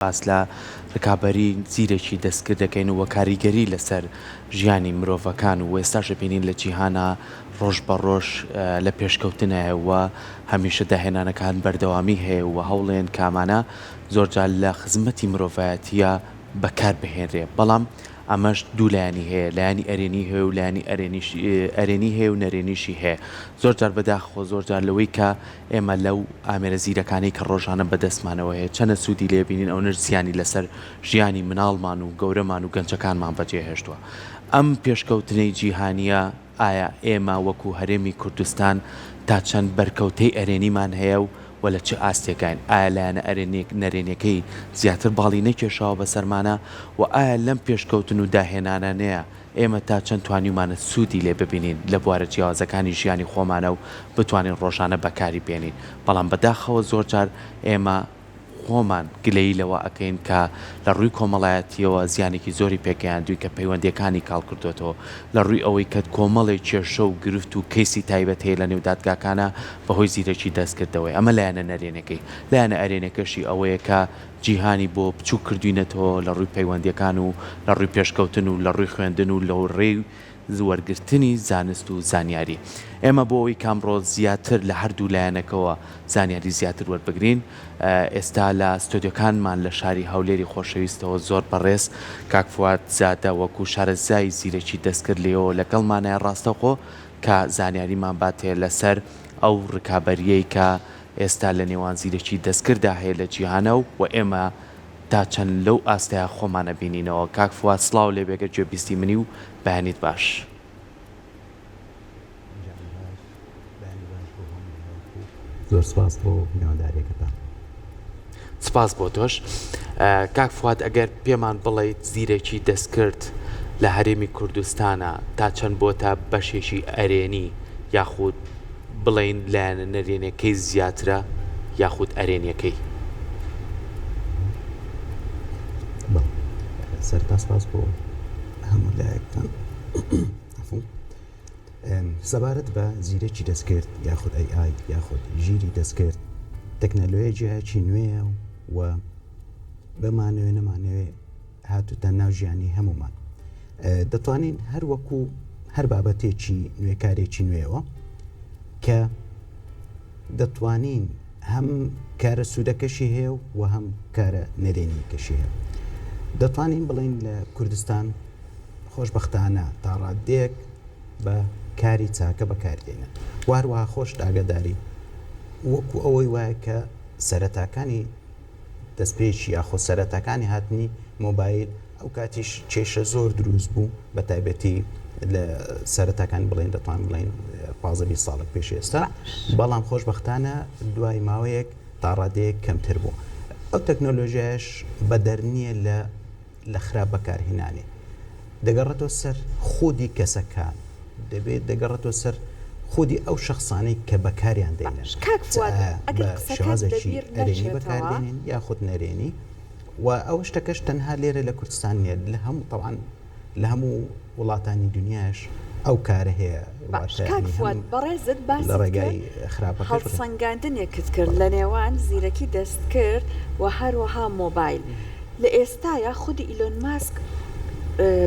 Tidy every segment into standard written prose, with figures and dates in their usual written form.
باس لە رکابەری زیرەکی دەستکرد دەکەین و کاریگەری لەسەر ژیانی مرۆڤەکان و ئێستاش دەبینین لە جیهانا ڕۆژ بە ڕۆژ لە پێشکەوتنایە و هەمیشە داهێنانەکان بەردەوامی هەیە و هەوڵێن کە ئەمانە زۆرجار لە خزمەتی مرۆڤایەتیە بەکار بهێنرێ بەڵام ئەمەش دوو لایەنی هەیە لایەنی ئەرێنی هەیە و لایەنی ئەرێنی هەیە و نەرێنیشی هەیە زۆرجار بەداخەوە زۆرجار لەوەی کە ئێمە لەو ئامێرە زیرەکانەی کە ڕۆژانە بەدەستمانەوە هەیە چەنە سوودی لێ بینین ئەونەش زیانی لەسەر ژیانی مناڵمان و گەورەمان و گەنجەکانمان بەجێهێشتووە. ئەم پێشکەوتنەی جیهانییە ئایا ئێمە وەکو هەرێمی کوردستان تا چەند بەرکەوتەی ئەرێنیمان هەیە و و لە چ ئاستێکاین؟ ئایا لایەنە ئەرێنی نەرێنیەکەی زیاتر باڵی نەکێشاوە بەسەرمانا و ئایا لەم پێشکەوتن و داهێنانانەیە ئێمە تا چەند توانیومانە سوودی لێ ببینین لە بوارە جیاوازەکانی ژیانی خۆمانە و بتوانین ڕۆژانە بەکاری بێنین بەڵام بەداخەوە زۆرجار ئێمە خۆمان گلەیی لەوە ئەکەین کە لە ڕووی کۆمەڵایەتیەوە زیانێکی زۆری پێگەیاندووین کە پەیوەندیەکانی کاڵ کردۆتەوە لە ڕووی ئەوەی کە کۆمەڵێک کێشە و گرفت و کەیسی تایبەت هەیە لە نێو دادگاکانا بەهۆی زیرەکی دەستکردەوەی ئەمە لایەنە نەرێنەکەی لایەنە ئەرێنەکەشی ئەوەیە کە جیهانی بۆ بچوک کردوینەتەوە لە ڕووی پەیوەندیەکان و لە ڕووی پێشکەوتن و لە ڕووی خوێندن و لە ڕێی وەرگرتنی زانست و زانیاری. ئێمە بۆ ئەوەی کە ئەمڕۆ زیاتر لە هەردوو لایەنەکەوە زانیاری زیاتر وەربگرین ئێستا لە ستۆدیۆکانمان لە شاری هەولێری خۆشەویستەوە زۆر بەڕێز کاک فواد زادە وەکو شارەزای زیرەکی دەستکرد لێوە لەگەڵمانایە ڕاستەوخۆ کە زانیاریمان باتێ لەسەر ئەو ڕکابەریەی کە ئێستا لە نێوان زیرەکی دەستکرددا هەیە لە جیهانە و ئێمە تا چەند لەو ئاستەیا خۆمان ئەبینینەوە کاک فواد سڵاو لێبێ گەر گوێبیستی منی و بەیانیت باش. بەیانی باش بۆ هەموو لایەک و زۆر سپاس بۆ میوانداریەکەتان. سپاس بۆ تۆش. کاک فواد ئەگەر پێمان بڵێیت زیرەکی دەستکرد لە هەرێمی کوردستانا تا چەند بۆتە بەشێکی ئەرێنی یاخود بڵێین لایەنە نەرێنیەکەی زیاترە یاخود ئەرێنیەکەی؟ بەڵێ سەرەتا سپاس بۆ هەموو لایەکتان. عەفوو. سەبارەت بە زیرەکی دەستکرد یاخود AI یاخود ژیری دەستکرد تەکنەلۆیەجیایەکی نوێیە و بمانەوێ نەمانەوێ هاتوتە ناو ژیانی هەمومان دەتوانین هەر وەکو هەر بابەتێکی نوێکارێکی نوێەوە کە دەتوانین هەم کارە سوودەکەشی هەیە و هەم کارە نەرێنیکەشی هەیە دەتوانین بڵین لە کوردستان خۆشبەختانە تا ڕاددەیەک بە کاری چاکە بەکاری دێنن و هەروەها خۆشت ئاگاداری وەکو ئەوەی وایە کە سەرەتاکانی دەستپێکی یاخۆ سەرەتاکانی هاتنی مۆبایل ئەو کاتیش کێشە زۆر دروست بوو بە تایبەتی لە سەرەتاکان بڵێن دەتوان بڵێن 15 ساڵک پێش ئێستا بەڵام خۆشببختانە دوای ماوەیەک تا ڕادەیەک کەمتر بوو ئەو تەکنۆلۆژیایش بەدەر نییە لە لە خراپ بەکارهێنانی دەگەڕێتەوە سەر خودی کەسەکان، دەبێت دەگەڕێتەوە سەر خودی ئەو شەخسانەی کە بەکاریان دێنن باش کاک فواد بە ئەگەر قسەکەت شێوازێکی لەبیر ئەرێنی نەچێتەوە. بەکاردێنن یاخود نەرێنی و ئەوە شتەکەش تەنها لێرە لە کوردستان نییە لە هەموو تەبعەن لە هەموو وڵاتانی دنیاش ئەو کارە هەیە باش واتە کاک یانی فواد هەم بەڕێزت لە باست کرد ڕێگای خراپەکەش بەکار هەڵسەنگاندنێکت کرد لە نێوان زیرەکی دەستکرد و هەروەها مۆبایل لە ئێستایا خودی ئیلۆن ماسک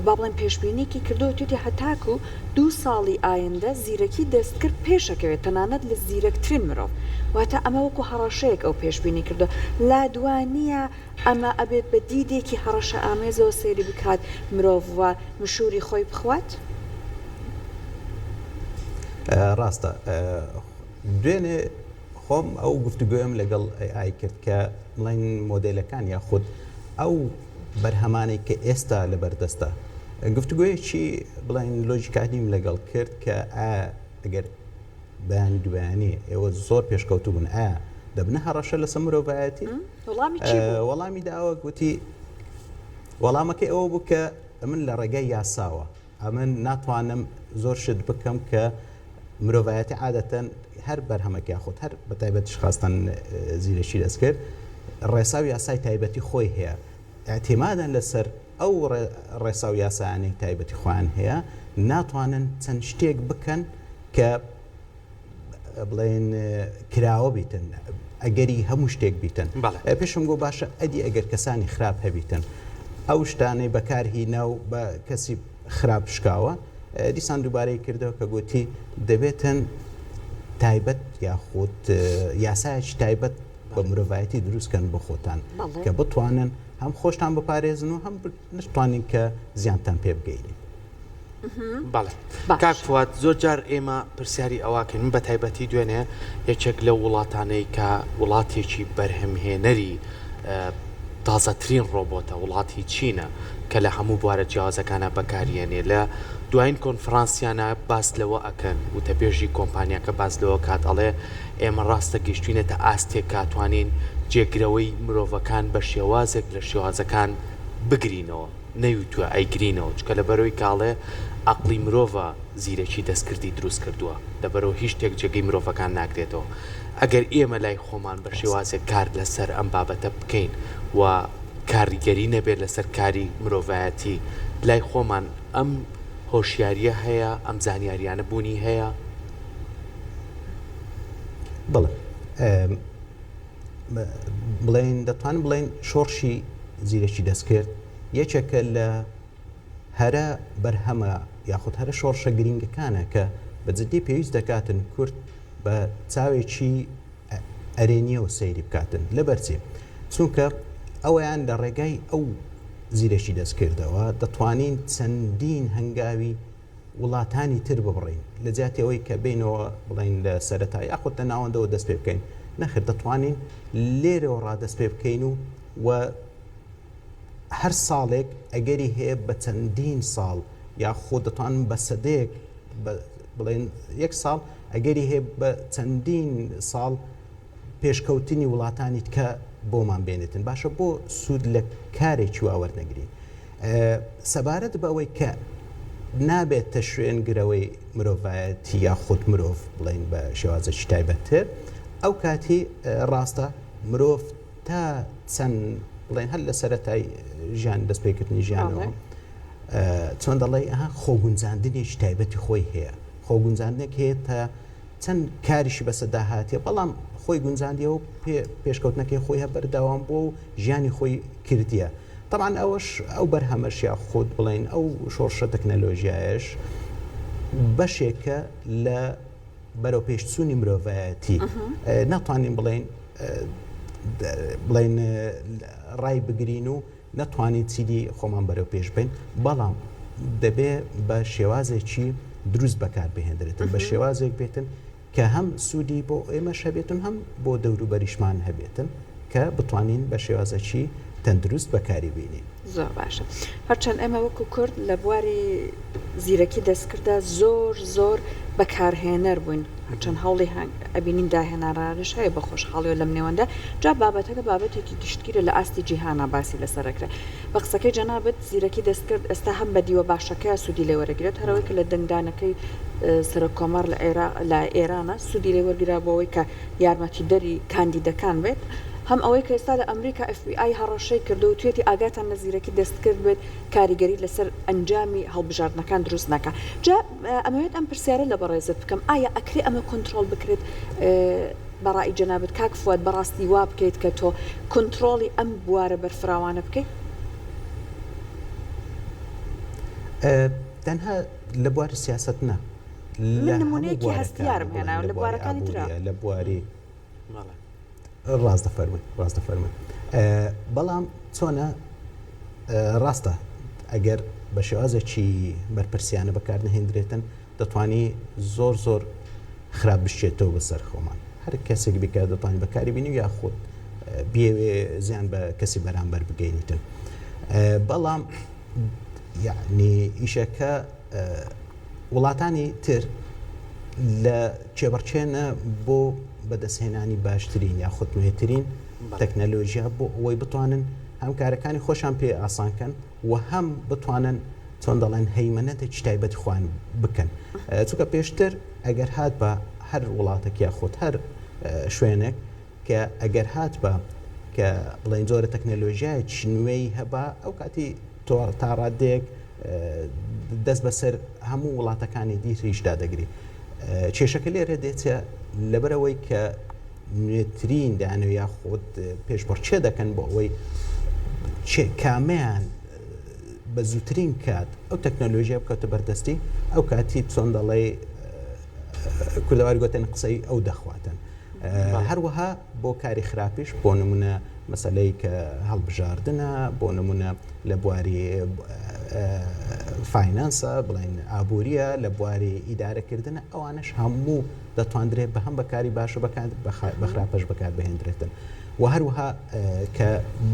با بڵێین پێشبینیەکی کردووە وتویەتی هەتاکو دوو ساڵی ئایندە زیرەکی دەستکرد پێشەکەوێت تەنانەت لە زیرەکترین مرۆڤ واتە ئەمە وەکو هەڕەشەیەک ئەو پێشبینی کردووە لات وا نییە ئەمە ئەبێت بە دیدێکی هەڕەشە ئامێزەوە سەیری بکات مرۆڤ و مشوری خۆی بخوات؟ ڕاستە دوێنێ خۆم ئەو گفتوگۆیەم لەگەڵ AI کرد کە بڵێن مۆدێلەکان یاخود ئەو بەرهەمانەی کە ئێستا لەبەردەستە گفتوگۆیەکی بڵێن لۆجیکانیم لەگەڵ کرد کە ئەگەر بەیانی دوبەیانی ئێوە زۆر پێشکەوتوو بن ئایا دەبنە هەڕەشە لەسەر مرۆڤایەتی؟ وەڵامی چی بوو؟ وەڵامی داوە گوتی وەڵامەکەی ئەوە بوو کە من لە ڕێگای یاساوە ئەمن ناتوانم زۆر شت بکەم کە مرۆڤایەتی عادەتەن هەر بەرهەمەک یاخود هەر بە تایبەتیش خاستەن زیرەکی دەستکرد ڕێسا و یاسای تایبەتی خۆی هەیە ئیعتیمادەن لەسەر ئەو ڕێسا و یاسایانەی تایبەتی خۆیان هەیە ناتوانن چەند شتێک بکەن کە بڵێن کراوە بیتن. ئەگەری هەموو شتێک بیتن. پێشم گۆ باشە ئەدی ئەگەر کەسانی خراپ هەبیتن ئەو شتانەی بەکار هینا و بە کەسی خراپ شکاوە دیسان دووبارەی کردەوە کە گۆتی دەبێتن تایبەت یاخود یاسایەکی تایبەت بە مرۆڤایەتی دروست کەن بۆ خۆتان کە بتوانن هەم خۆشتان بپارێزن و هەم نشتوانین کە زیانتان پێ بگەینین. بەڵێ کاک فواد زۆر جار ئێمە پرسیاری ئەوەکەین من بە تایبەتی دوێنێ یەکێک لەو وڵاتانەی کە وڵاتێکی بەرهەمهێنەری تازەترین ڕۆبۆتە وڵاتی چینە کە لە هەموو بوارە جیاوازەکانە بەکاریێنێ لە دوایین کۆنفرانسیانە باس لەوە ئەکەن وتەبێژی کۆمپانیاکە باس لەوە کات ئەڵێ ئێمە ڕاستە گەیشتوینەتە ئاستێک کاتوانین جێگرەوەی مرۆڤەکان بە شێوازێک لە شێوازەکان بگرینەوە نەیوتوە ئەیگرینەوە چونکە لەبەرئەوەی کە ئەڵێ ئەقڵی مرۆڤە زیرەکی دەستکردی دروست کردوە لەبەرئەوە هیچ شتێک جێگەی مرۆڤەکان ناگرێتەوە ئەگەر ئێمە لای خۆمان بە شێوازێک کار لەسەر ئەم بابەتە بکەین و کاریگەری نەبێت لەسەر کاری مرۆڤایەتی لای خۆمان ئەم هۆشیاریە هەیە ئەم زانیاریانە بوونی هەیە؟ بەڵێ بڵێین دەتوانین بڵێین شۆڕشی زیرەکی دەستکرد یەکێکە لە هەرە بەرهەمە یاخود هەرە شۆڕشە گرنگەکانە کە بە جددی پێویست دەکاتن کورد بە چاوێکی ئەرێنیەوە سەیری بکاتن لەبەرچی چونکە ئەویان لە ڕێگای ئەو زیرەکی دەستکردەوە دەتوانین چەندین هەنگاوی وڵاتانی تر ببڕین لە جیاتی ئەوەی کە بێینەوە بڵێین لە سەرەتا یاخود لە ناوەندەوە دەست پێ بکەین نەخێر دەتوانین لێرەوە ڕا دەست پێ بکەین و و هەر ساڵێک ئەگەری هەیە بە چەندین ساڵ یاخود دەتوانن بە سەدەیەک بڵێن یەک ساڵ ئەگەری هەیە بە چەندین ساڵ پێشکەوتنی وڵاتانی تکە بۆمان بێنێتن باشە بۆ سوود لە کارێکی وا وەرنەگرین سەبارەت بەوەی کە نابێتە شوێنگرەوەی مرۆڤایەتی یاخود مرۆڤ بڵێین بە شێوازێکی تایبەتتر ئەو کاتی ڕاستە مرۆڤ تا چەند بڵێن هەر لە سەرەتای ژیان دەست پێکردنی ژیانەوە چۆن دەڵێ خۆگونجاندنێکی تایبەتی خۆی هەیە خۆگونجاندنێک هەیە تا چەند کاریشی بەسەردا هاتیە بەڵام خۆی گونجاندیە و پێشکەوتنەکەی خۆی هە بەردەوام بووە و ژیانی خۆی کردیە تەبعەن ئەوەش ئەو بەرهەمەش یا خود بڵێین ئەو شۆڕشە تەکنەلۆژیایەش بەشێکە لە بەرەو پێشچوونی مرۆڤایەتی ناتوانین بڵێین بڵێن ڕای بگرین و نەتوانین چیدی خۆمان بەرەو پێش بەین، بەڵام دەبێ بە شێوازێکی دروست بەکار بهێندرێتن، بە شێوازێک بێتن کە هەم سوودی بۆ ئێمەش هەبێتن هەم بۆ دەوروبەریشمان هەبێتن کە بتوانین بە شێوازێکی تەندروست بەکاری بینین. زۆر باشە. هەرچەند ئێمە وەکو کورد لە بواری زیرەکی دەستکرددا زۆر زۆر بەکارهێنەر بووین، هەرچەند هەوڵی ئەبینین داهێنەرانیش هەیە بە خۆشحاڵیەوە لەم نێوەندە، جا بابەتەکە بابەتێکی گشتگیرە لە ئاستی جیهانا باسی لەسەر ئەکرێ. بە قسەکەی جەنابت زیرەکی دەستکرد ئێستا هەم بە دیوە باشەکەیا سوودی لێ وەرەگرێت هەر ئەوەی کە لە دەنگدانەکەی سەرۆک کۆمار لە عێراق لە ئێرانا سوودی لێ وەرگرا بۆ ئەوەی کە یارمەتیدەری کاندیدەکان بێت هەم ئەوەی کە ئێستا لە ئەمریکا ئێف بی ئای هەڕەشەی کردووە وتویەتی ئاگاتان لە زیرەکی دەستکرد بێت کاریگەری لەسەر ئەنجامی هەڵبژاردنەکان دروست نەکا. جا ئەمەوێت ئەم پرسیارە لە بەڕێزت بکەم ئایا ئەکرێ ئەمە کۆنترۆڵ بکرێت بە ڕای جەنابت کاک فواد بەڕاستی وا بکەیت کە تۆ کۆنترۆڵی ئەم بوارە بەرفراوانە بکەیت؟ تەنها لە بواری سیاسەت نا من نمونەیەکی هەستیارم هێنا لە بوارەکانی ترا لە بواری ڕاست دەفەرمووی ڕاست دەفەرمووی بەڵام چۆنە ڕاستە ئەگەر بە شێوازێکی بەرپرسیانە بەکار نەهێندرێتن دەتوانی زۆر زۆر خراپ بشێتەوە بەسەر خۆمان هەر کەسێک بکە دەتوانانی بەکاری بینی و یاخود بیەوێ زیان بە کەسی بەرامبەر بگەینیتن بەڵام یعنی ئیشەکە وڵاتانی تر لە کێبڕکێنە بۆ بەدەستهێنانی باشترین یاخود نوێترین تەکنەلۆژیا بۆ ئەوەی بتوانن هەم کارەکانی خۆشان پێ ئاسان کەن و هەم بتوانن چۆن دەڵێن هەیمەنەتێکی تایبەتی خۆیان بکەن چونکە پێشتر ئەگەر هات بە هەر وڵاتێک یاخود هەر شوێنێک کە ئەگەر هات بە کە بڵێن جۆرە تەکنەلۆژیایەکی نوێی هەبا ئەو کاتی تا ڕادەیەک دەست بەسەر هەموو وڵاتەکانی دیتریشدا دەگری. کێشەکە لێرە دێتە لەبەرئەوەی کە نوێترین دانەوە یاخود پێشبڕکێ دەکەن بۆ ئەوەی کامیان بە زووترین کات ئەو تەکنەلۆژیا بکەوتە بەردەستی ئەو کاتی چۆن دەڵێ کوردەواری گوتن قسەی ئەو دەخواتن. هەروەها بۆ کاری خراپیش بۆ نمونە مەسەلەی کە هەڵبژاردنە بۆ نمونە لە بواری فاینانسە بڵێن ئابووریە لە بواری ئیدارەکردنە ئەوانش هەموو دەتواندرێت بە هەم بەکاری باشە بەکات بە خراپەش بەکار بهێندرێتن و هەروەها کە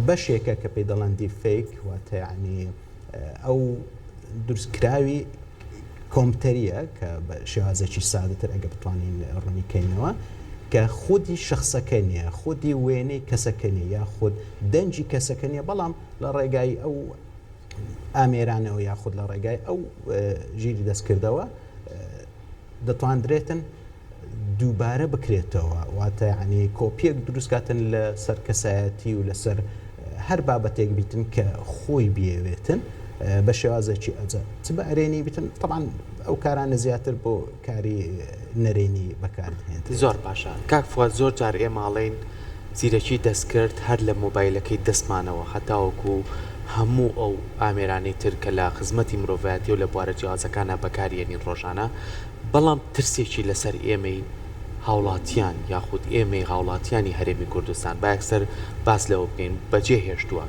بەشێکە کە پێی دەڵێن deepfake واتە یعنی ئەو دروستکراوی کۆمپیوتەریە کە بە شێوازێکی سادەتر ئەگە بتوانین ڕوونی کەینەوە کە خودی شخصەکە نییە خودی وێنەی کەسەکە نیە یاخود دەنگی کەسەکە نیە بەڵام لە ڕێگای ئەو ئامێرانەوە یاخود لە ڕێگای ئەو ژیری دەستکردەوە دەتواندرێتن دووبارە بکرێتەوە واتە یعنی کۆپیەک دروستکاتن لە سەر کەسایەتی و لەسەر هەر بابەتێک بیتن کە خۆی بیەوێتن بە شێوازێکی ئەجە چ بە ئەرێنی بیتن طبعا ئەو کارانە زیاتر بۆ کاری نەرێنی بەکاردهێنرێت. زۆر باشە کاک فواد زۆر جار ئێمە ئەڵێین زیرەکی دەستکرد هەر لە مۆبایلەکەی دەستمانەوە هەتاوەکو هەموو ئەو ئامێرانەی تر کە لە خزمەتی مرۆڤایەتی و لە بوارە جیاوازەکانا بەکاریەنین ڕۆژانە بەڵام ترسێکی لەسەر ئێمەی هاوڵاتیان یاخود ئێمەی هاوڵاتیانی هەرێمی کوردستان با یەکسەر باس لەوە بکەین بەجێ هێشتووە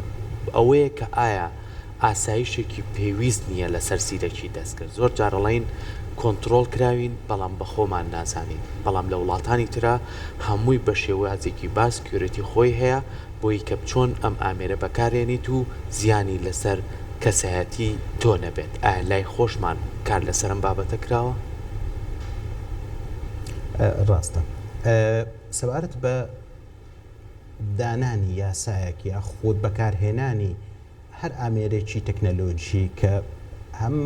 ئەوەیە کە ئایا ئاسایشێکی پێویست نییە لەسەر زیرەکی دەستکرد زۆر جار ئەڵێین کۆنتڕۆڵ کراوین بەڵام بە خۆمان نازانین بەڵام لە وڵاتانی ترا هەمووی بە شێوازێکی باس security خۆی هەیە بۆی کە چۆن ئەم ئامێرە بەکارێنیت و زیانی لەسەر کەسایەتی تۆ نەبێت، ئایا لای خۆشمان کار لەسەر ئەم بابەتە کراوە؟ ڕاستە. سەبارەت بە دانانی یاسایەک یاخود بەکارهێنانی هەر ئامێرێکی تەکنەلۆژی کە هەم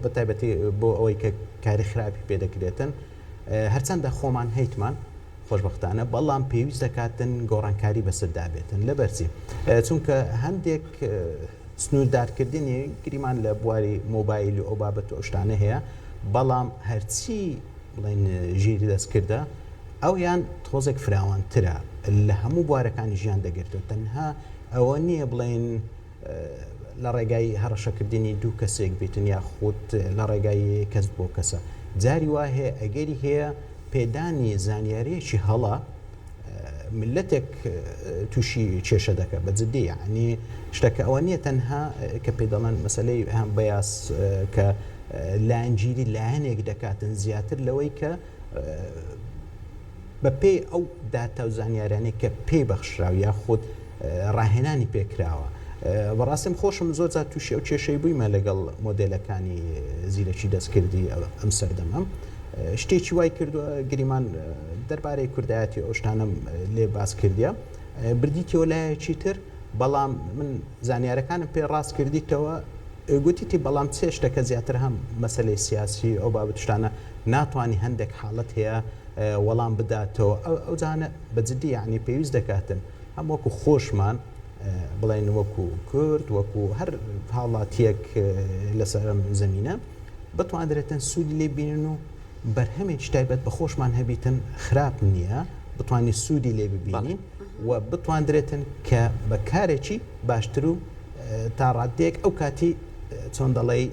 بە تایبەتی بۆ ئەوەی کە کاری خراپی پێ دەکرێتن هەرچەندە خۆمان هەیتمان خۆشبەختانە بەڵام پێویست دەکاتن گۆڕانکاری بەسەردا بێتن لەبەرچی چونکە هەندێک سنووردارکردنی گریمان لە بواری مۆبایل و ئەو بابەت و شتانە هەیە بەڵام هەرچی بڵێن ژیری دەستکردە ئەویان تۆزێک فراوانترە لە هەموو بوارەکانی ژیان دەگرێتەوە تەنها ئەوە نییە بڵێن لە ڕێگای هەڕەشەکردنی دوو کەسێک بیتن یاخود لە ڕێگای کەس بۆ کەسە جاری وا هەیە ئەگەری هەیە پێدانی زانیاریەکی هەڵە ملەتێک تووشی کێشە دەکە بە جدی یعنی شتەکە ئەوە نییە تەنها کە پێ دەڵێن مەسلەی هەم بەیاس کە لایەنگیری لایەنێک دەکاتن زیاتر لەوەی کە بەپێی ئەو داتا و زانیاریانەی کە پێی بەخشراو یاخود ڕاهێنانی پێکراوە. بەڕاستیم خۆشم زۆر جار تووشی ئەو کێشەی بوویمە لەگەڵ مۆدێلەکانی زیرەکی دەستکردی ئەم سەردەمە. شتێکی وای کردووە گریمان دەربارەی کوردایەتی ئەو شتانەم لێ باس کردیە بردیتەوە لایەکی تر بەڵام من زانیارەکانم پێ ڕاست کردیتەوە گوتیتی بەڵام چێ شتەکە زیاتر هەم مەسلەی سیاسی ئەو بابەت شتانە ناتوانانی هەندێک حاڵەت هەیە وەڵام بداتەوە ئەوجانە بە جدی یعنی پێویست دەکاتن هەم وەکو خۆشمان بڵێن وەکو کورد وەکو هەر هاوڵاتیەک لەسەر ئەم زەمینە بتواندرێتن سوودی لێ بینن و بەرهەمێکی تایبەت بە خۆشمان هەبیتن خراپ نییە بتوانین سوودی لێ ببینین و بتواندرێتن کە بە کارێکی باشتر و تا ڕاددەیەک ئەو کاتی چۆن دەڵێی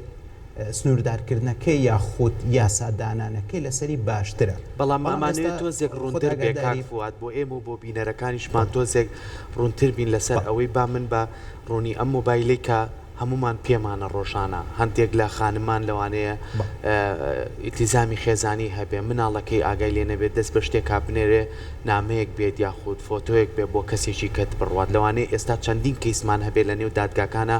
سنووردارکردنەکەی یاخود یاسادانانەکەی لەسەری باشترە. بەڵام ئەمانەوێت تۆزێک ڕوونتر بێ کاک فواد بۆ ئێمە و بۆ بینەرەکانیشمان تۆزێک ڕوونتر بین لەسەر ئەوەی با من بە ڕوونی ئەم مۆبایلەی کە هەموومان پێمانە ڕۆژانە هەندێک لە خانمان لەوانەیە ئیلتیزامی خێزانی هەبێ مناڵەکەی ئاگای لێ نەبێت دەست بە شتێکا بنێرێ نامەیەک بێت یاخود فۆتۆیەک بێ بۆ کەسێکی کەت بڕوات لەوانەیە ئێستا چەندین کەیسمان هەبێ لە نێو دادگاکانا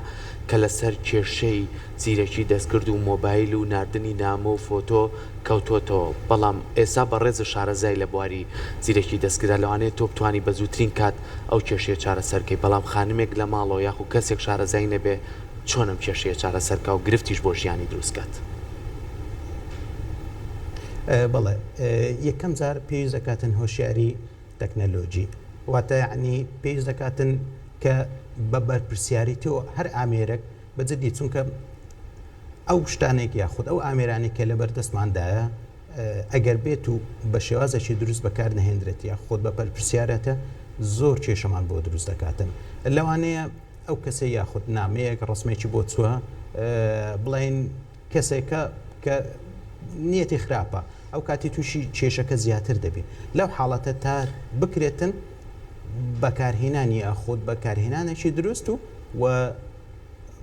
کە لەسەر کێشەی زیرەکی دەستکرد و مۆبایل و ناردنی نامە و فۆتۆ کەوتۆتەوە بەڵام ئێستا بەڕێزت شارەزای لە بواری زیرەکی دەستکردا لەوانەیە تۆ بتوانی بە زووترین کات ئەو کێشەیە چارەسەر کەی بەڵام خانمێک لە ماڵەوە یاخو کەسێک شارەزای نەبێ چۆن ئەم کێشەیە چارەسەر کا و گرفتیش بۆ ژیانی دروست کات؟ بەڵێ یەکەم جار پێویست دەکاتن هۆشیاری تەکنەلۆجی واتە یەعنی پێویست دەکاتن کە بە بەرپرسیاریتەوە هەر ئامێرەک بە جدی چونکە ئەو شتانێک یاخود ئەو ئامێرانێک کە لەبەر دەستماندایە. ئەگەر بێت و بە شێوازێکی دروست بەکار نەهێندرێت یاخود بە پەرپرسیارەتە زۆر کێشەمان بۆ دروست دەکاتن. لەوانەیە ئەو کەسەی یاخود نامەیەک ڕسمێکی بۆ چووە بڵێن کەسێکە کە نیەتی خراپە ئەو کاتی تووشی کێشەکە زیاتر دەبی لەو حاڵەتە تا بکرێتن بەکارهێنانی یاخود بەکارهێنانێکی دروست و و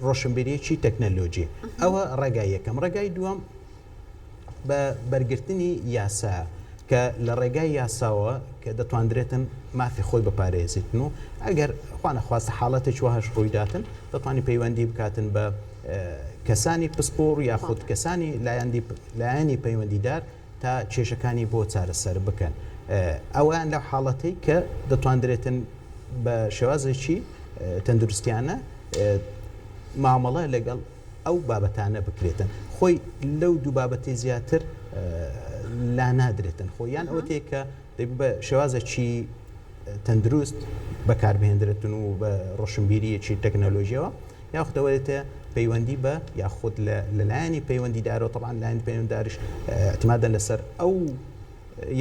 ڕۆشنبیریەکی تەکنەلۆجی ئەوە ڕێگای یەکەم ڕێگای دووەم بە بەرگرتنی یاسا کە لە ڕێگای یاساوە کە دەتواندرێتن مافی خۆی بپارێزیتن و ئەگەر خوانەخواستە حاڵەتێکی وەهاش ڕوویداتن دەتوانی پەیوەندی بکاتن بە کەسانی پسپۆڕ یاخود کەسانی لایەنی پەیوەندیدار تا کێشەکانی بۆ چارەسەر بکەن ئەویان لەو حاڵەتەی کە دەتواندرێتن بە شێوازێکی تەندروستیانە مامەڵە لەگەڵ ئەو بابەتانە بکرێتن خۆی لەو دوو بابەتی زیاتر لا نادرێتن خۆ یان ئەوەتێک کە دەبی بە شێوازێکی تەندروست بەکاربهێندرێتن و بە ڕۆشنبیریەکی تەکنەلۆژیەوە یاخود ئەوەیە پەیوەندی بە یاخود لەلایەنی پەیوەندیدارەوە طبعا لایەنی پەیوەنداریش اعتمادە لەسەر ئەو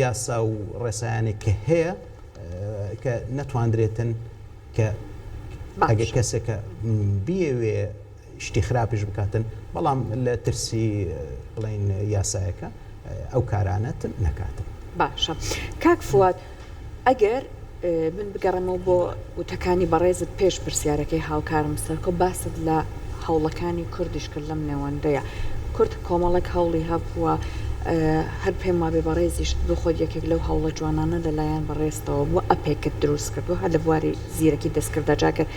یاسا و ڕێسایانێک کە هەیە کە نەتواندرێتن کە ئەگەر کەسێکە بیەوێ شتی خراپیش بکاتن بەڵام لە ترسی بڵین یاسایەکە ئەو کارانەت نەکاتن. باشە کاک فواد ئەگەر من بگەڕێمەوە بۆ وتەکانی بەڕێزت پێش پرسیارەکەی هاوکارم سەرکۆ باست لە هەوڵەکانی کوردیش کرد لەم نێوەندەیە کورد کۆمەڵێک هەوڵی هەبووە هەر پێم وابێ بەڕێزیشت بۆ خۆت یەکێک لەو هەوڵە جوانانە لەلایەن بەڕێزتەوە بووە ئەپێکت دروست کردووە هەر لە بواری زیرەکی دەستکردە جا گەر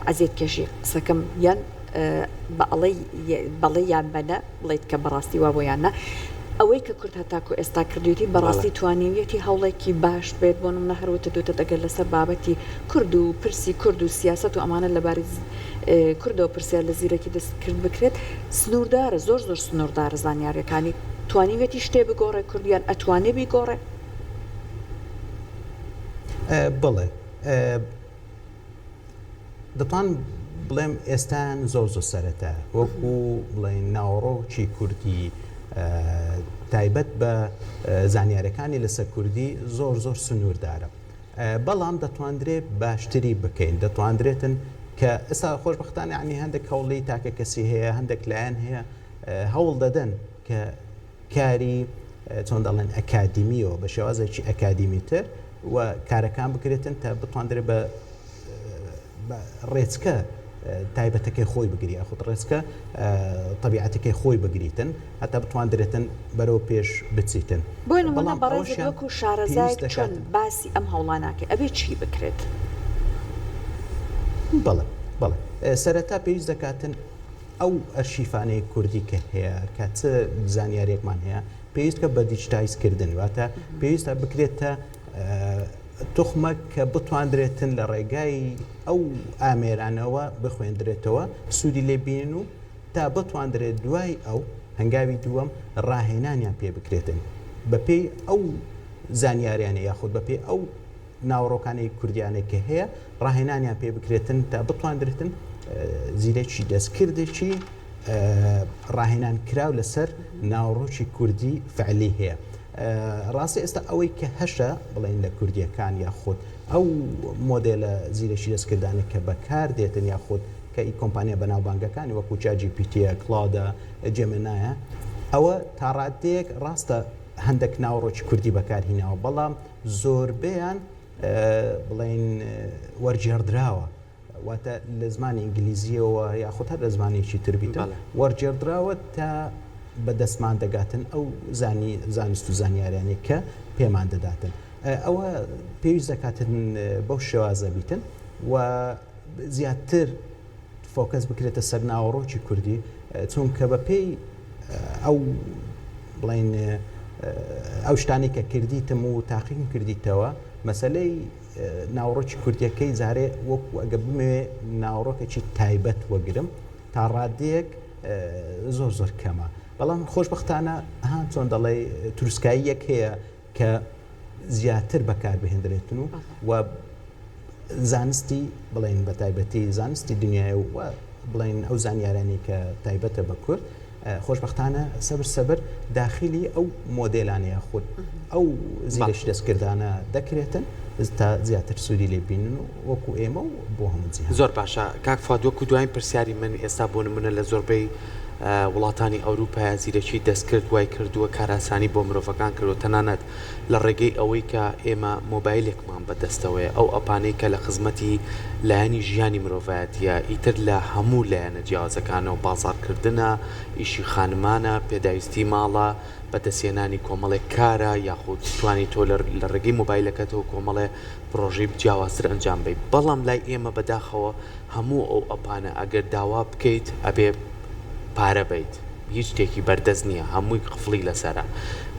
عەزێت کێشی قسەکەم یان بە ئەڵێی بەڵێ یان بە نە بڵێیت کە بەڕاستی وابووە یان نا ئەوەی کە کورد هەتاکو ئێستا کردویەتی بەڕاستی توانیویەتی هەوڵێکی باش بێت بۆ نمونە هەر وتت وتت ئەگەر لەسەر بابەتی کورد و پرسی کورد و سیاسەت و ئەمانە لەبارەی کوردەوە پرسیار لە زیرەکی دەستکرد بکرێت سنووردارە زۆر زۆر سنووردارە زانیاریەکانی توانیویەتی شتێ بگۆڕێ کورد یان ئەتوانێ بیگۆڕێ؟ بەڵێ دەتوانم بڵێم ئێستایان زۆر زۆر سەرەتایە وەکو بڵێن ناوەڕۆکی کوردی تایبەت بە زانیارەکانی لەسەر کوردی زۆر زۆر سنووردارە بەڵام دەتواندرێت باشتری بکەین دەتواندرێتن کە ئێستا خۆشببختان ینی هەندێک هەوڵی تاکە کەسی هەیە هەندێک لایەن هەیە هەوڵ دەدەن کە کاری چۆن دەڵێن ئەکادیمیەوە بە شێوازێکی ئەکادیمیتر و کارەکان بکرێتن تا بتواندرێت بە ڕێچکە تایبەتەکەی خۆی بگری یاخود ڕێچکە تەبیعەتەکەی خۆی بگریتن هەتا بتواندرێتن بەرەو پێش بچیتن. بۆ نمونە بەڕێزت وەکو شارەزایەک چۆن باسی ئەم هەوڵە ناکەی ئەبێ چی بکرێت؟ بەڵێ بەڵێ سەرەتا پێویست دەکاتن ئەو ئەرشیفانەی کوردی کە هەیە کە چ زانیاریەکمان هەیە پێویستکە بە digitize کردن واتە پێویستە بکرێتە توخمە کە بتواندرێتن لە ڕێگای ئەو ئامێرانەوە بخوێندرێتەوە سوودی لێ بینن و تا بتواندرێت دوای ئەو هەنگاوی دووەم ڕاهێنانیان پێ بکرێتن بەپێی ئەو زانیاریانە یاخود بەپێی ئەو ناوەڕۆکانەی کوردیانەی کە هەیە ڕاهێنانیان پێ بکرێتن تا بتواندرێتن زیرەکی دەستکردێکی ڕاهێنان کراو لەسەر ناوەڕۆکی کوردی فعلی هەیە. ڕاستە ئێستا ئەوەی کە هەشە بڵێن لە کوردیەکان یاخود ئەو مۆدێلە زیرەکی دەستکردانە کە بەکار دێتن یاخود کە ئی کۆمپانیا بەناوبانگەکانی وەکو ChatGPT یە Claude ە Gemini یە ئەوە تاڕادەیەک ڕاستە هەندێک ناوەڕۆکی کوردی بەکارهیناوە بەڵام زۆربەیان بڵێین وەرگێڕدراوە واتە لە زمانی ئینگلیزیەوە یاخود هەر لە زمانێکی تر بیت وەرگێڕدراوە تا بە دەستمان دەگاتن ئەو زانی زانست و زانیاریانەی کە پێمان دەداتن ئەوە پێویست دەکاتن بەو شێوازە بیتن و زیاتر focus بکرێتە سەر ناوەڕۆکی کوردی چونکە بە پێی ئەو بڵین ئەو شتانی کە کردیتم و تاقیم کردیتەوە مەسلەی ناوەڕۆکی کوردیەکەی جارێ وەکو ئەگە بمەوێ ناوەڕۆکێکی تایبەت وەگرم تا ڕادەیەک زۆر زۆر کەمە بەڵام خۆشببختانە ها چۆن دەڵێ تروسکاییەک هەیە کە زیاتر بەکاربهێندرێتن و و زانستی بڵێن بە تایبەتی زانستی دنیای و بڵێن ئەو زانیارانی کە تایبەتە بە کورد. خۆشبەختانە سەبر سەبر داخیلی ئەو مۆدێلانە یاخود ئەو زیرەکی دەستکردانە دەکرێتن تا زیاتر سوودی لێ ببینن و وەکو ئێمە و بۆ هەموو جیهان. زۆر باشە کاک فواد وەکو دواین پرسیاری من ئێستا بۆ نمونە لە زۆربەی وڵاتانی ئەوروپایە زیرەکی دەستکرد وای کردووە کارئاسانی بۆ مرۆڤەکان کردووە تەنانەت لە ڕێگەی ئەوەی کە ئێمە مۆبایلێکمان بە دەستەوەیە ئەو ئەپانەی کە لە خزمەتی لایەنی ژیانی مرۆڤایەتیە ئیتر لە هەموو لایەنە جیاوازەکانەوە بازاڕکردنە ئیشی خانمانە پێداویستی ماڵە بەدەستهێنانی کۆمەڵێک کارە یاخود توانی تۆ لە ڕێگەی مۆبایلەکەتەوە کۆمەڵێ پڕۆژەی جیاوازتر ئەنجام بەی بەڵام لای ئێمە بەداخەوە هەموو ئەو ئەپانە ئەگەر داوا بکەیت ئەبێ پارە بەیت هیچ شتێکی بەردەست نییە هەمووی قفڵی لەسەرە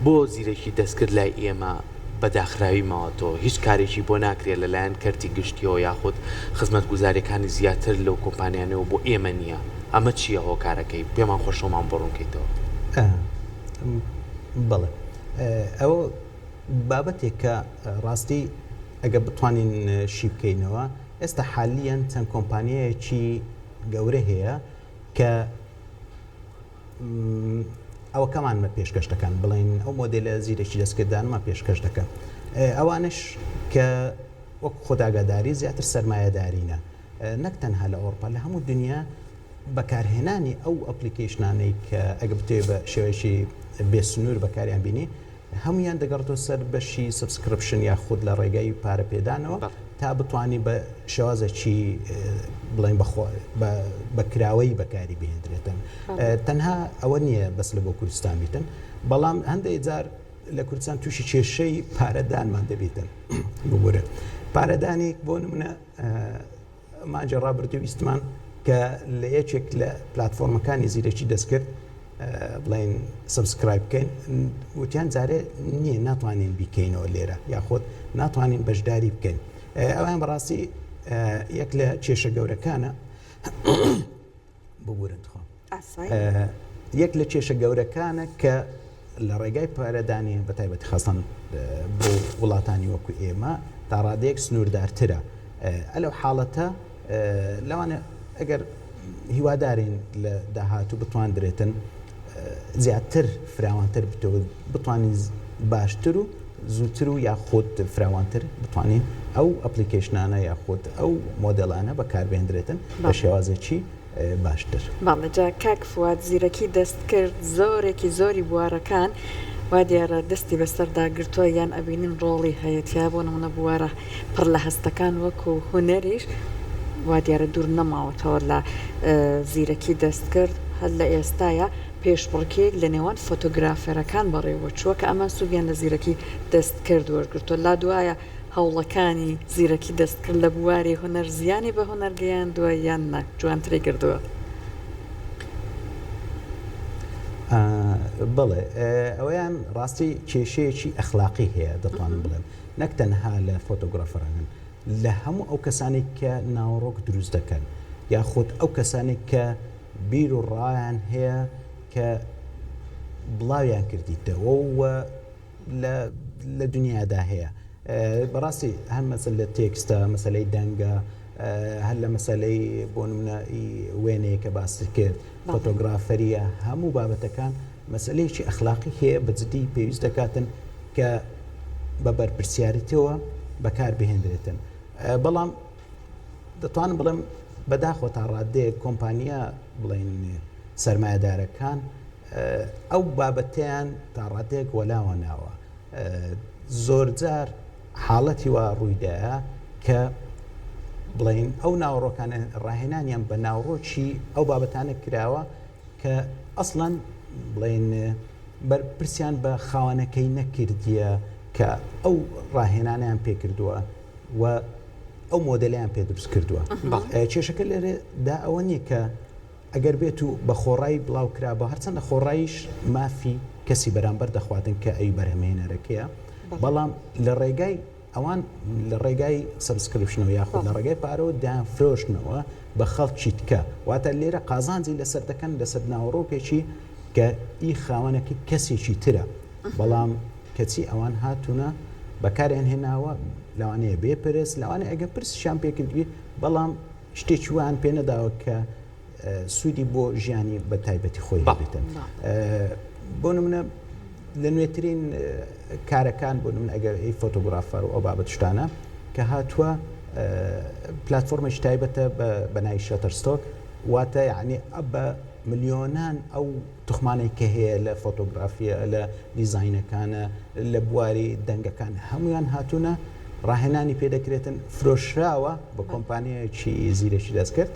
بۆ زیرەکی دەستکرد لای ئێمە بە داخراوی ماوەتەوە هیچ کارێکی بۆ ناکرێت لەلایەن کەرتی گشتیەوە یاخود خزمەتگوزاریەکانی زیاتر لەو کۆمپانیانەوە بۆ ئێمە نییە ئەمە چییە هۆکارەکەی پێمان خۆشەوەمان بۆ ڕوونکەیتەوە. بەڵێ ئەوە بابەتێکە ڕاستی ئەگەر بتوانین شی بکەینەوە ئێستا حالیەن چەند کۆمپانیایەکی گەورە هەیە کە ئەوەکەمانمە پێشکەش دەکەن بڵێن ئەو مۆدلە زیرەکی دەستکردانمان پێشکەش دەکەن ئەوانش کە وەک خۆداگاداری زیاتر سەرمایەدارینە نەک تەنها لە ئەوروپا لە هەموو دنیا بەکارهێنانی ئەو ئەپلیکیشنانەی کە ئەگە بتەوێت بە شێوەیەکی بێسنوور بەکاریان بینی هەموویان دەگەڕێتەوە سەر بەشی subscription یاخود لە ڕێگای پارە پێدانەوە تا بتانی بە شێوازێکی بڵێن بە کراوەی بەکاری بهێندرێتن تەنها ئەوە نییە بەس لە بۆ کوردستان بیتن بەڵام هەندێک جار لە کوردستان تووشی کێشەی پارەدانمان دەبیتن ببورە پارەدانێک بۆ نمونە مانگی ڕابردوو ویستمان کە لە یەکێک لە پلتفۆرمەکانی زیرەکی دەستکرد بڵێن subscribe بکەین وتیان جارێ نییە ناتوانین بیکەینەوە لێرە یاخود ناتوانین بەشداری بکەین ئەویان بەڕاستی یەک لە کێشە گەورەکانە ببورن تخوا یەک لە کێشە گەورەکانە کە لە ڕێگای پارەدانی بە تایبەتی خاستان بۆ وڵاتانی وەکو ئێمە تا ڕادەیەک سنووردارترە ئەلەو حاڵەتە لەوانە ئەگەر هیوادارین لە داهاتوو بتواندرێتن زیاتر فراوانتر بتەوە بتوانین باشتر و زووتر و یاخود فراوانتر بتوانین ئەو ئەپلیکەیشنانە یاخود ئەو مۆدێلانە بەکاربهێندرێتن بە شێوازێکی باشتر. بەڵێ جا کاک فواد زیرەکی دەستکرد زۆرێکی زۆری بوارەکان وا دیارە دەستی بەسەردا گرتووە یان ئەبینین ڕۆڵی هەیە تیا بۆ نمونە بوارە پڕ لە هەستەکان وەکو هونەریش وا دیارە دوور نەماوەتەوە لە زیرەکی دەستکرد هەر لە ئێستایا پێشبڕکێیەک لە نێوان فۆتۆگرافەرەکان بەڕێوەچووە کە ئەمان سوودیان لە زیرەکی دەستکرد وەرگرتووە. لا دوایە هەوڵەکانی زیرەکی دەستکرد لە بواری هونەر زیانی بە هونەر گەیاندووە یان نا جوانتری کردووە؟ بەڵێ ئەوەیان ڕاستی کێشەیەکی ئەخلاقی هەیە دەتوانم بڵێم نەک تەنها لە فۆتۆگرافەرانن لە هەموو ئەو کەسانێک کە ناوەڕۆک دروست دەکەن یاخود ئەو کەسانێک کە بیر و ڕایان هەیە کە بڵاویان کردیتەوە و لە دنیادا هەیە بەڕاستی هەر مەسل لە تێکستە مەسلەی دەنگە هەر لە مەسلەی بۆ نمونە وێنەیە کە باست کرد فۆتۆگرافەریە هەموو بابەتەکان مەسلەیەکی ئەخلاقی هەیە بە جدی پێویست دەکاتن کە بە بەرپرسیارەتەوە بەکار بهێندرێتن بەڵام دەتوانم بڵێم بەداخەوە تا ڕادەیەک کۆمپانیا بڵێن سەرمایەدارەکان ئەو بابەتەیان تا ڕادەیەک وەلاوە ناوە زۆرجار حاڵەتی وا ڕوویدایە کە بڵین ئەو ناوەڕۆکانە ڕاهێنانیان بە ناوڕۆکی ئەو بابەتانە کراوە کە ئەسڵەن بڵین بەرپرسیان بە خاوەنەکەی نەکردیە کە ئەو ڕاهێنانیان پێکردووە و ئەو مۆدێلەیان پێ دروست کردووە. کێشەکە لێرە دا ئەوە نییە کە ئەگەر بێت و بە خۆڕایی بڵاو کرابا، هەرچەندە خۆڕاییش مافی کەسی بەرامبەر دەخواتن کە ئەوی بەرهەمهێنەرەکەیە، بەڵام لە ڕێگای ئەوان لە ڕێگای subscription ەوە یاخود لە ڕێگای پارەوە دەیانفرۆشنەوە بە خەڵکی تکە، واتە لێرە قازانجی لەسەر دەکەن لەسەر ناوەڕۆکێکی کە ئی خاوەنەکەی کەسێکی ترە، بەڵام کەچی ئەوان هاتوونە بەکاریان هێناوە لەوانەیە بێ پرس لەوانەیە ئەگەر پرسیشیان پێ کردبی بەڵام شتێکی وایان پێ نەداوە کە سوودی بۆ ژیانی بە تایبەتی خۆی هەبێتن. بۆ نمونە لە نوێترین کارەکان بۆ نمونە ئەگەر ئی photographer و ئەو بابەت شتانە کە هاتووە پلتفۆرمێکی تایبەتە بە ناوی Shutterstock واتە یعنی بە ملیۆنان ئەو توخمانەی کە هەیە لە فۆتۆگرافیە لە دیزاینەکانە لە بواری دەنگەکان هەمویان هاتوونە ڕاهێنانی پێ دەکرێتن فرۆشراوە بە کۆمپانیایەکی زیرەکی دەستکرد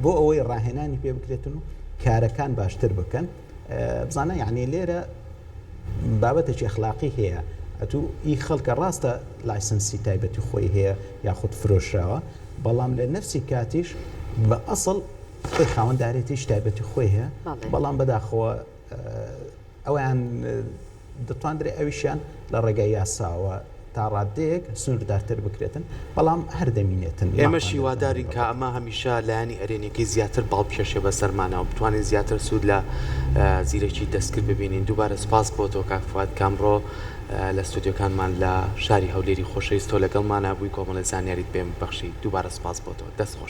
بۆ ئەوەی ڕاهێنانی پێ بکرێتن و کارەکان باشتر بکەن بزانە یعنی لێرە بابەتێکی ئەخلاقی هەیە ئەتوو ئی خەڵکە ڕاستە license ی تایبەتی خۆی هەیە یاخود فرۆشراوە بەڵام لە نفسی کاتیش بە ئەسڵ خۆی خاوەندارێتیش تایبەتی خۆی هەیە بەڵام بەداخەوە ئەویان دەتواندرێ ئەویشیان لە ڕێگای یاساوە تا ڕاددەیەک سنووردارتر بکرێتن، بەڵام هەر دەمینێتن. ئێمەش هیوادارین کە ئەمە هەمیشە لایەنی ئەرێنیەکەی زیاتر باڵ بکێشێ بەسەرمانا و بتوانین زیاتر سوود لە زیرەکی دەستکرد ببینین. دووبارە سوپاس بۆ تۆ کاک فواد کە ئەمڕۆ لە ستۆدیۆکانمان لە شاری هەولێری خۆشەویست تۆ لەگەڵمانا بووی کۆمەڵێ زانیاریت پێ بەخشی. دووبارە سوپاس بۆ تۆ. دەست خۆش.